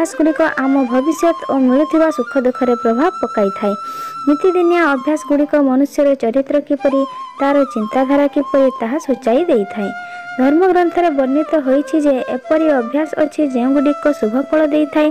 ଅଭ୍ୟାସଗୁଡ଼ିକ ଆମ ଭବିଷ୍ୟତ ଓ ମିଳୁଥିବା ସୁଖ ଦୁଃଖରେ ପ୍ରଭାବ ପକାଇଥାଏ। ନିତିଦିନିଆ ଅଭ୍ୟାସଗୁଡ଼ିକ ମନୁଷ୍ୟର ଚରିତ୍ର କିପରି, ତା'ର ଚିନ୍ତାଧାରା କିପରି ତାହା ସୂଚାଇ ଦେଇଥାଏ। ଧର୍ମଗ୍ରନ୍ଥରେ ବର୍ଣ୍ଣିତ ହୋଇଛି ଯେ ଏପରି ଅଭ୍ୟାସ ଅଛି ଯେଉଁଗୁଡ଼ିକ ଶୁଭ ଫଳ ଦେଇଥାଏ,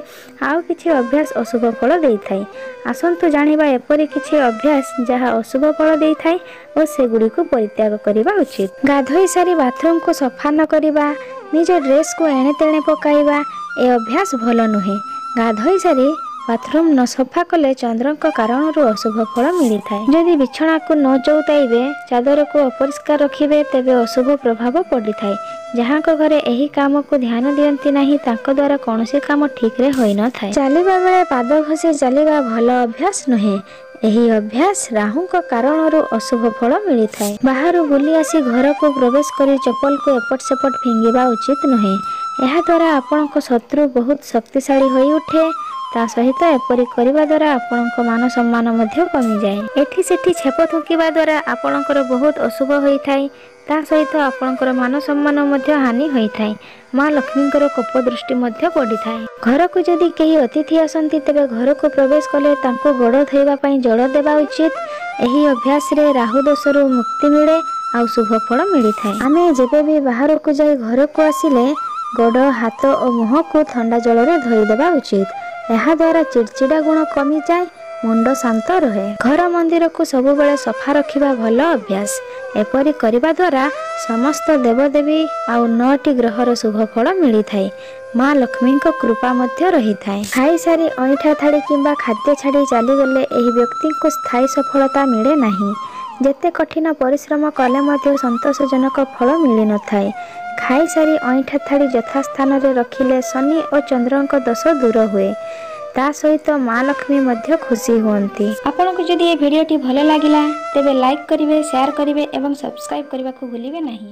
ଆଉ କିଛି ଅଭ୍ୟାସ ଅଶୁଭ ଫଳ ଦେଇଥାଏ। ଆସନ୍ତୁ ଜାଣିବା ଏପରି କିଛି ଅଭ୍ୟାସ ଯାହା ଅଶୁଭ ଫଳ ଦେଇଥାଏ ଓ ସେଗୁଡ଼ିକୁ ପରିତ୍ୟାଗ କରିବା ଉଚିତ। ଗାଧୋଇ ସାରି ବାଥରୁମକୁ ସଫା ନ କରିବା, ନିଜ ଡ୍ରେସକୁ ଏଣେ ତେଣେ ପକାଇବା, ଏ ଅଭ୍ୟାସ ଭଲ ନୁହେଁ। ଗାଧୋଇ ସାରି ବାଥରୁମ ନ ସଫା କଲେ ଚନ୍ଦ୍ରଙ୍କ କାରଣରୁ ଅଶୁଭ ଫଳ ମିଳିଥାଏ। ଯଦି ବିଛଣାକୁ ନ ଚଉତାଇବେ, ଚାଦରକୁ ଅପରିଷ୍କାର ରଖିବେ, ତେବେ ଅଶୁଭ ପ୍ରଭାବ ପଡ଼ିଥାଏ। ଯାହାଙ୍କ ଘରେ ଏହି କାମକୁ ଧ୍ୟାନ ଦିଅନ୍ତି ନାହିଁ, ତାଙ୍କ ଦ୍ୱାରା କୌଣସି କାମ ଠିକରେ ହୋଇନଥାଏ। ଚାଲିବା ବେଳେ ପାଦ ଘଷି ଚାଲିବା ଭଲ ଅଭ୍ୟାସ ନୁହେଁ। ଏହି ଅଭ୍ୟାସ ରାହୁଙ୍କ କାରଣରୁ ଅଶୁଭ ଫଳ ମିଳିଥାଏ। ବାହାରୁ ବୁଲି ଆସି ଘରକୁ ପ୍ରବେଶ କରି ଚପଲକୁ ଏପଟ ସେପଟ ଫିଙ୍ଗିବା ଉଚିତ ନୁହେଁ। ଏହାଦ୍ୱାରା ଆପଣଙ୍କ ଶତ୍ରୁ ବହୁତ ଶକ୍ତିଶାଳୀ ହୋଇଉଠେ। ତା ସହିତ ଏପରି କରିବା ଦ୍ୱାରା ଆପଣଙ୍କ ମାନ ସମ୍ମାନ ମଧ୍ୟ କମିଯାଏ। ଏଠି ସେଠି ଛେପ ଥୁଙ୍କିବା ଦ୍ୱାରା ଆପଣଙ୍କର ବହୁତ ଅଶୁଭ ହୋଇଥାଏ। ତା ସହିତ ଆପଣଙ୍କର ମାନ ସମ୍ମାନ ମଧ୍ୟ ହାନି ହୋଇଥାଏ। ମା ଲକ୍ଷ୍ମୀଙ୍କର କୋପ ଦୃଷ୍ଟି ମଧ୍ୟ ପଡ଼ିଥାଏ। ଘରକୁ ଯଦି କେହି ଅତିଥି ଆସନ୍ତି, ତେବେ ଘରକୁ ପ୍ରବେଶ କଲେ ତାଙ୍କୁ ଗୋଡ଼ ଧୋଇବା ପାଇଁ ଜଳ ଦେବା ଉଚିତ। ଏହି ଅଭ୍ୟାସରେ ରାହୁ ଦୋଷରୁ ମୁକ୍ତି ମିଳେ ଆଉ ଶୁଭ ଫଳ ମିଳିଥାଏ। ଆମେ ଯେବେ ବି ବାହାରକୁ ଯାଇ ଘରକୁ ଆସିଲେ ଗୋଡ଼, ହାତ ଓ ମୁହଁକୁ ଥଣ୍ଡା ଜଳରେ ଧୋଇଦେବା ଉଚିତ। ଏହାଦ୍ୱାରା ଚିଡ଼ଚିଡ଼ା ଗୁଣ କମିଯାଏ, ମୁଣ୍ଡ ଶାନ୍ତ ରହେ। ଘର ମନ୍ଦିରକୁ ସବୁବେଳେ ସଫା ରଖିବା ଭଲ ଅଭ୍ୟାସ। ଏପରି କରିବା ଦ୍ୱାରା ସମସ୍ତ ଦେବଦେବୀ ଆଉ 9ଟି ଗ୍ରହର ଶୁଭ ଫଳ ମିଳିଥାଏ। ମା ଲକ୍ଷ୍ମୀଙ୍କ କୃପା ମଧ୍ୟ ରହିଥାଏ। ଖାଇସାରି ଅଇଁଠା ଥାଳି କିମ୍ବା ଖାଦ୍ୟ ଛାଡ଼ି ଚାଲିଗଲେ ଏହି ବ୍ୟକ୍ତିଙ୍କୁ ସ୍ଥାୟୀ ସଫଳତା ମିଳେ ନାହିଁ। ଯେତେ କଠିନ ପରିଶ୍ରମ କଲେ ମଧ୍ୟ ସନ୍ତୋଷଜନକ ଫଳ ମିଳିନଥାଏ। ଖାଇସାରି ଅଇଁଠା ଥାଳି ଯଥାସ୍ଥାନରେ ରଖିଲେ ଶନି ଓ ଚନ୍ଦ୍ରଙ୍କ ଦୋଷ ଦୂର ହୁଏ। ତା ସହିତ ମା ଲକ୍ଷ୍ମୀ ମଧ୍ୟ ଖୁସି ହୁଅନ୍ତି। ଆପଣଙ୍କୁ ଯଦି ଏ ଭିଡ଼ିଓଟି ଭଲ ଲାଗିଲା, ତେବେ ଲାଇକ୍ କରିବେ, ସେୟାର କରିବେ ଏବଂ ସବସ୍କ୍ରାଇବ୍ କରିବାକୁ ଭୁଲିବେ ନାହିଁ।